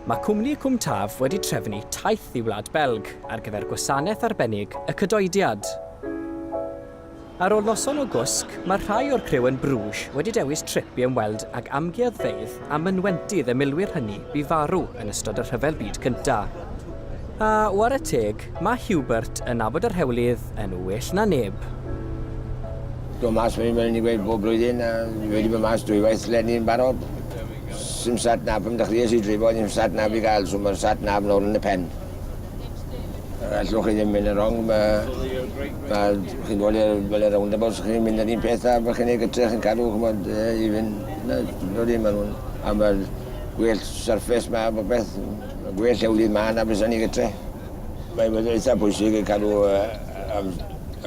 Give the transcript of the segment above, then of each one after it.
Mae cwmni Cwm Taf wedi trefnu taith i Wlad Belg ar gyfer gwasanaeth arbennig y Cadoediad. Ar ôl noson o gwsg, mae rhai o'r criw yn Bruges wedi dewis trip i ymweld ag amgueddfeydd a mynwentydd y milwyr hynny bu farw yn ystod y Rhyfel Byd Cyntaf. A, ware teg, mae Hubert yn nabod y rhewlydd yn well na neb. Dod mas fan hyn fel ni'n gweud bob blwyddyn a fi wedi bod mas dwywaith leni yn barod. Sim sat nav pan dechreuais i dreifo ddim sat nav i gael so mae'r sat nav nawr yn y pen. Allwch chi ddim mynd yn wrong ma' ma' chi'n gweld e fel y roundabouts chi'n mynd yr un peth a fel chi'n neud gytre chi'n cadw ch'mod yy i fynd na ydi ma' nw'n a ma'r gwell surface 'ma a popeth ma' gwell hewlydd 'ma na bysa ni gytre. Mae'n bod eitha pwysig i cadw am,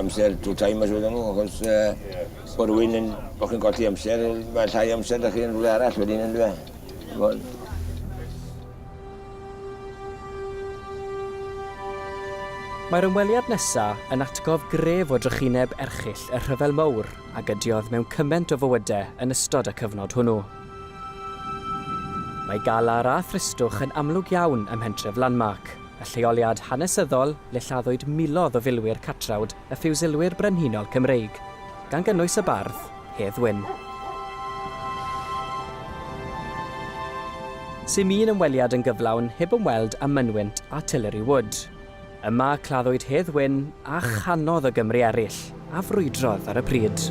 amser to time as wedyn nhw, achos uh, bod rhywun yn, bod chi'n colli amser, mae llai amser da chi yn rhywle arall wedyn yn dweud. Mae'r ymweliad nesa yn atgof gref o drychineb erchyll y Rhyfel Mawr a gydiodd mewn cymaint o fywydau yn ystod y cyfnod hwnnw. Mae galar a thristwch yn amlwg iawn ym mhentref Landmark, y lleoliad hanesyddol le lladdwyd milodd o filwyr catrawd y Ffiwsilwyr Brenhinol Cymreig, gan gynnwys y bardd, Hedd Wyn. Sim un ymweliad yn gyflawn heb ymweld â mynwent Artillery Wood. Yma claddwyd Hedd Wyn a chanodd o Gymry eraill a frwydrodd ar y pryd.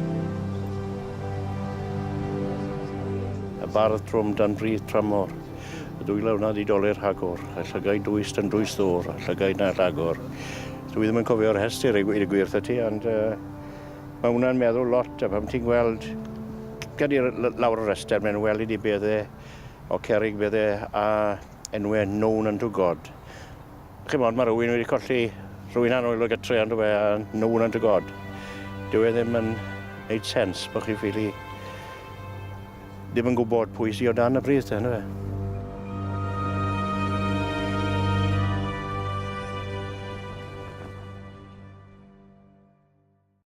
Y bardd trwm dan bridd tramor, Y dwylaw na ddidolir rhagor, Y llygaid dwys dan dwys ddôr, Y llygaid na llagor. Dwi ddim yn cofio'r rhestr i gweud y gwir wrtha ti, ond uh, mae hwnna'n meddwl lot, a pam ti'n gweld, gad i lawr y rhestr, mae'n weld i bedde o cerrig bedde a enwau known unto God. Chimod, mae rhywun wedi colli rhywun annwyl o gytre on'd yw e, a known unto God. Dyw e ddim yn neud sens bod chi ffili ddim yn gwybod pwy sy o dan y pridd te, yndyfe?